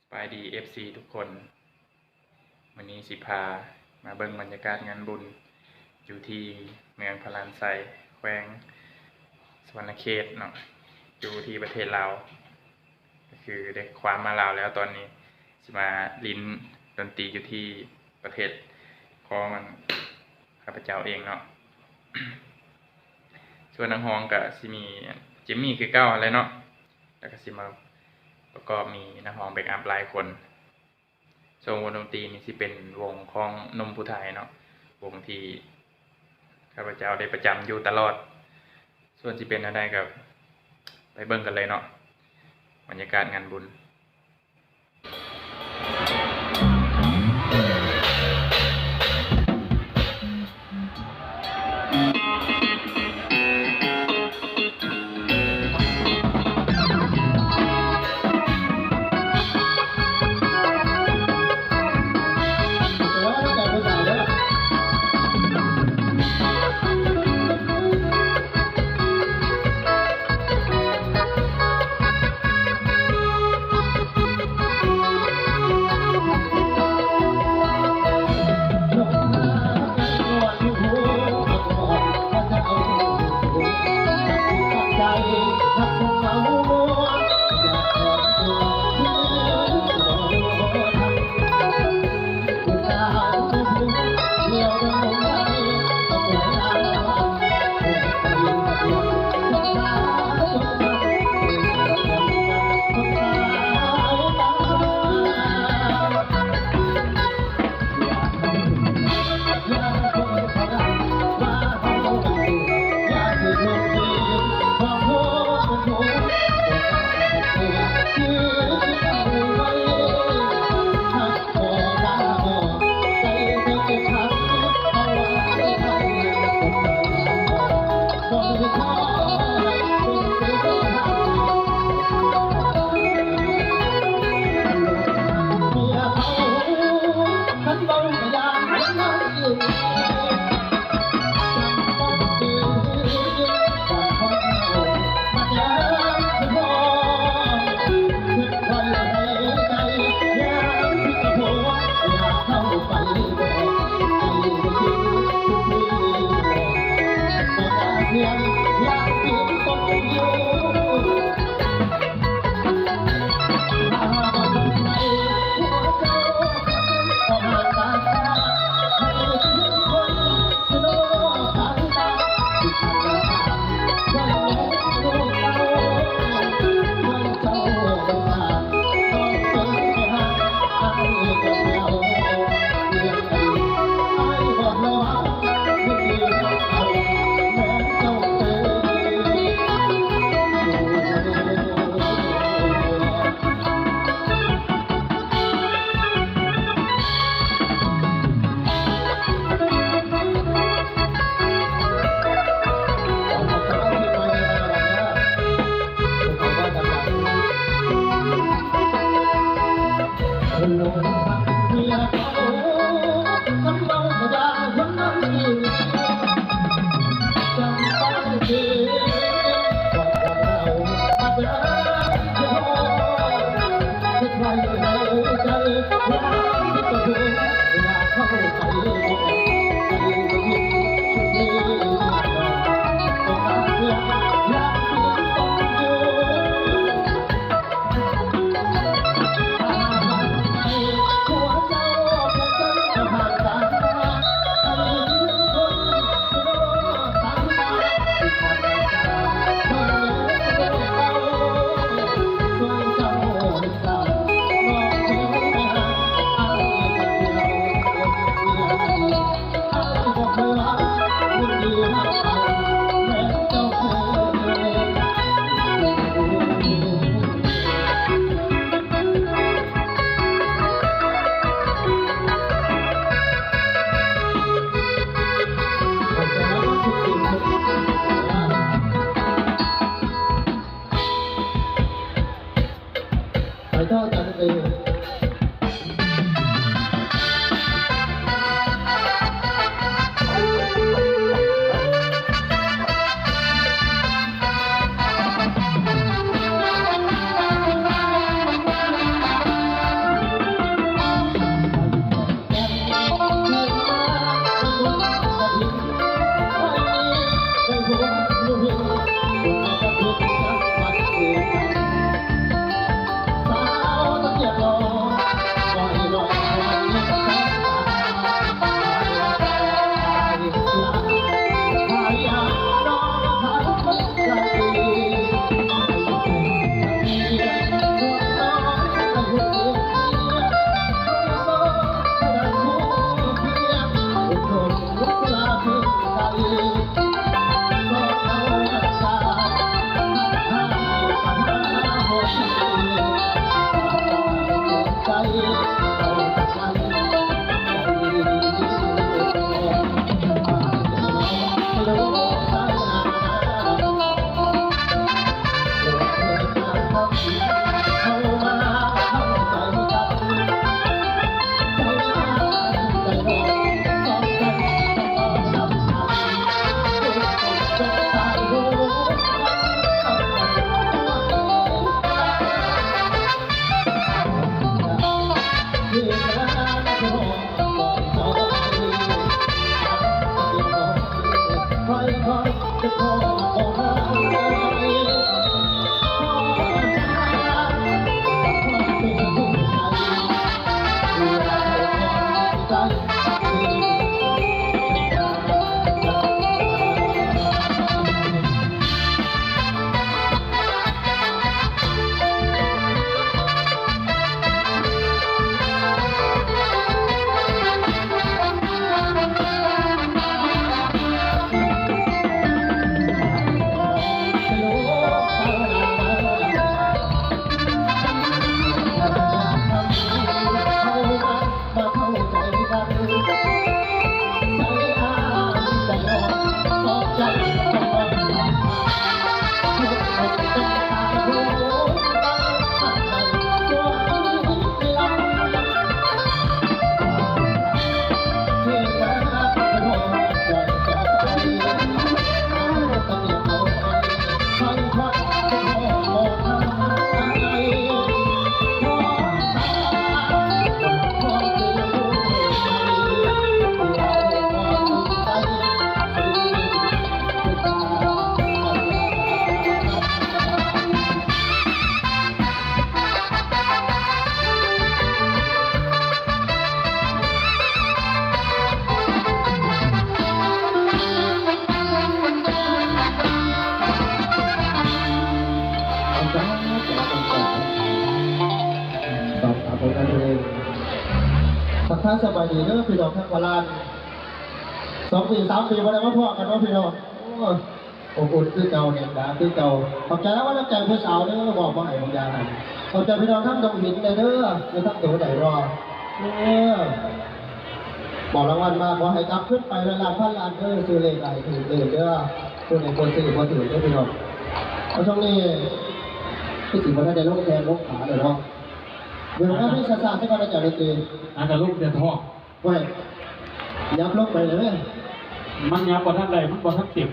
ສະບາຍດີ ເອັຟຊີ ທຸກຄົນ, ມື້ນີ້ຊິພາມາເບິ່ງບັນຍາກາດງານບຸນຢູ່ທີ່ເມືອງພະລານໄຊ ແຂວງສະຫວັນນະເຂດເນາະ, ຢູ່ທີ່ປະເທດລາວ, ກໍຄືໄດ້ຄວາມມາລາວແລ້ວ, ຕອນນີ້ຊິມາຫຼິ້ນດົນຕີຢູ່ທີ່ປະເທດຂອງອັນ ຂ້າພະເຈົ້າເອງເນາະ. ສ່ວນນັກຮ້ອງກໍຊິມີ ເຈມມີ ຄືເກົ່າຫັ້ນແຫຼະເນາະ, ແລ້ວກໍຊິມາປະກອບມີນັກຮ້ອງແບັກອັບຫຼາຍຄົນ. ໂຊວົງດົນຕີນີ້ຊິເປັນວົງຂອງໜຸ່ມຜູ້ໄທເນາະ, ວົງທີ່ຂ້າພະເຈົ້າໄດ້ປະຈຳຢູ່ຕະຫຼອດ. ສ່ວນຊິເປັນແນວໃດກໍໄປເບິ່ງກັນເລີຍເນາະ, ບັນຍາກາດງານບຸນ. ທັກທາຍສະບາຍດີເດີພີ່ນ້ອງທາງບ້ານ ສອງປີສາມປີບໍ່ໄດ້ມາພໍ້ກັນເນາະພີ່ນ້ອງ. ໂອ້ ອົບອຸ່ນຄືເກົ່າ ແໜ້ນໜາຄືເກົ່າ. ຂອບໃຈລາວນຳໃຈຜູ້ສາວເດີ ມອບມາໃຫ້ບາງຢ່າງຫັ້ນ. ຂອບໃຈພີ່ນ້ອງທາງດົງຫີນແດ່ເດີ ຢູ່ທາງໂຕໃດບໍ່? ເອີ ມອບລາງວັນມາ ຂໍໃຫ້ກັບຄືນໄປຮ້ອຍລ້ານພັນລ້ານເດີ ຊື້ເລກໃຫ້ຖືກເດີ ເດີ. ຜູ້ໃດບໍ່ຊື້ບໍ່ຖືກເດີພີ່ນ້ອງ. ເອົາຊ່ວງນີ້ຄືຊິບໍ່ທັນໄດ້ລົງແຂ້ງລົງຂາເລີຍເນາະ. ເວລາເປັນຊາໆ ຊະກ່ອນອາຈານດົນຕີ ຫາກະລົງແຕ່ທ້ອງ. ໂອ້ຍ ຫຍັບລົງໄປເລີຍ ມັນຫຍັບບໍ່ທັນໄດ້ ມັນບໍ່ທັນເຕັມ.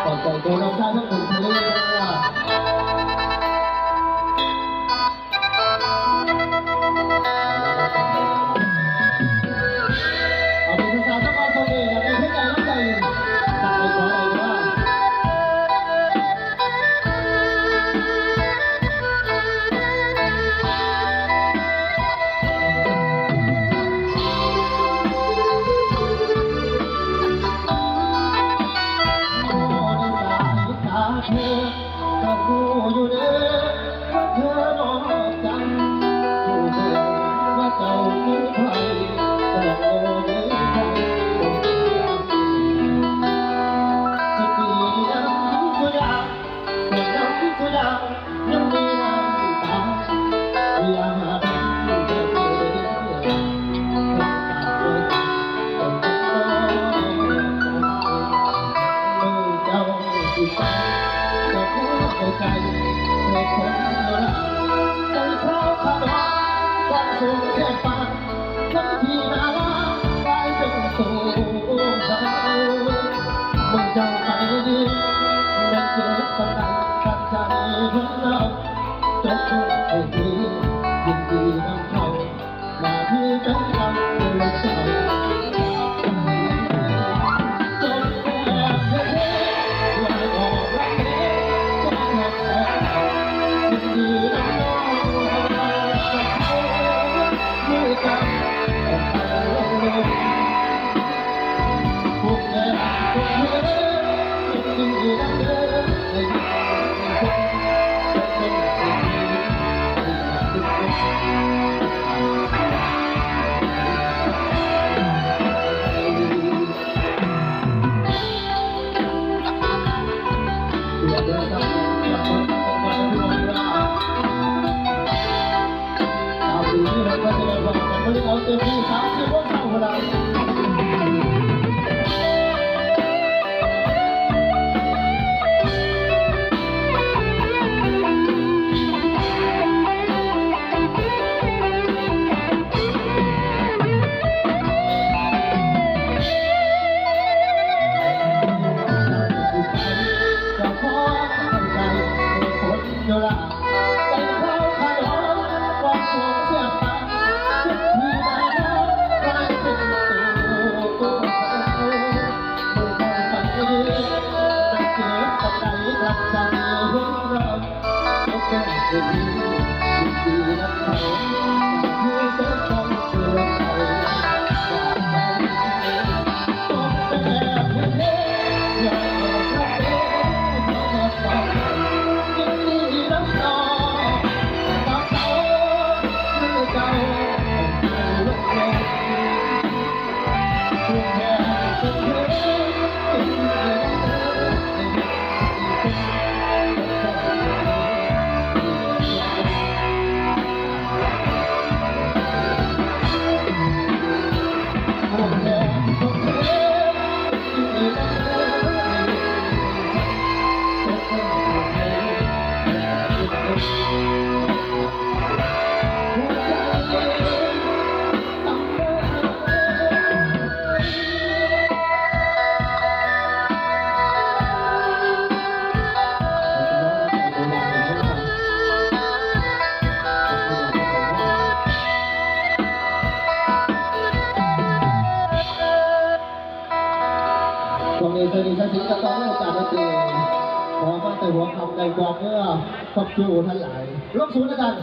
ຂອບໃຈໂຕນ້ອງຊາຍທັງເປັນທະເລເດີ. ເອົາເປັນສາວໆ ສະເພາະໂຊເອ ຢາກໄດ້ເພງໃດນຳໃດ ສັ່ງໄປຂໍໄດ້ເດີ. ເອົາເຕັມທີ່ສາມສິບຄົນເຂົ້າພຸ້ນລະ. ຊ່ວງນີ້ ໃສ່ດີໃສ່ສິນ ກໍຕ້ອງມີໂອກາດໄດ້ເຕີມ ຂໍມາແຕ່ຫົວຄ່ຳ ໄດ້ກອດເມືອ ຄວາມຄິວບໍ່ທັນຫຼາຍ ລົງສູນແລ້ວກັນ.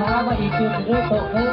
ຫາມາອີກຈຸດເດີໂຕະເດີ.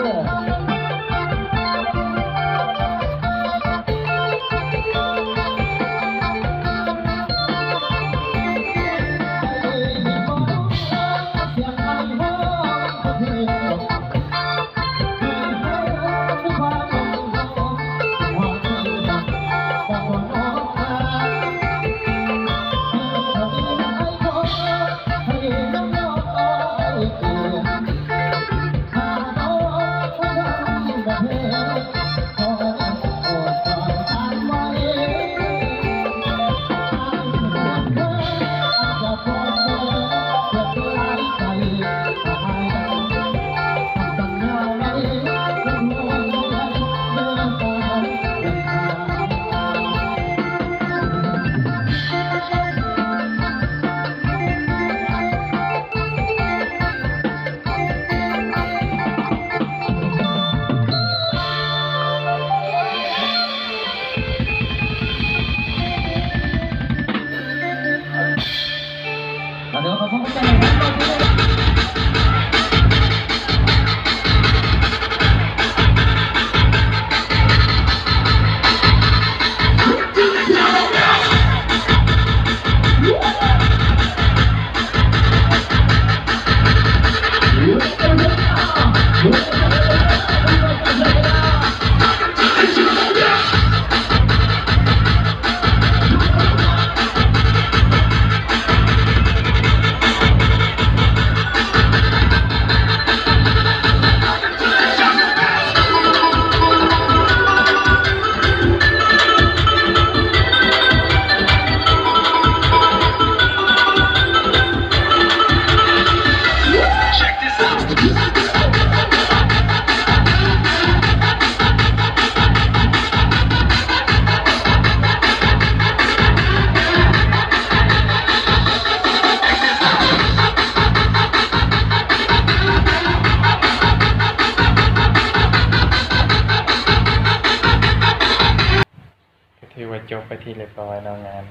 ກໍຖືວ່າຈົບໄປທີ່ຮຽບຮ້ອຍເນາະ ງານ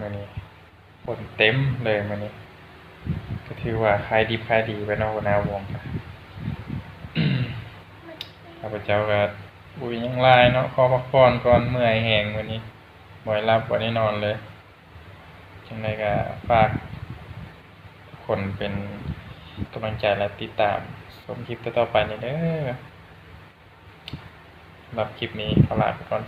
ມື້ນີ້ ຄົນເຕັມເລີຍມື້ນີ້ ກໍຖືວ່າຂາຍດິບຂາຍດີໄປເນາະ ຫົວໜ້າວົງ. ຂ້າພະເຈົ້າກໍບໍ່ມີຫຍັງຫຼາຍເນາະ ຂໍພັກຜ່ອນກ່ອນ ເມື່ອຍແຮງມື້ນີ້ ບໍ່ໄດ້ຫຼັບບໍ່ໄດ້ນອນເລີຍ. ຈັ່ງໃດກໍຝາກທຸກຄົນເປັນກຳລັງໃຈ ແລະ ຕິດຕາມຊົມຄລິບຕໍ່ໆໄປນີ້ເດີ. ສຳລັບຄລິບນີ້ຂໍລາໄປກ່ອນ.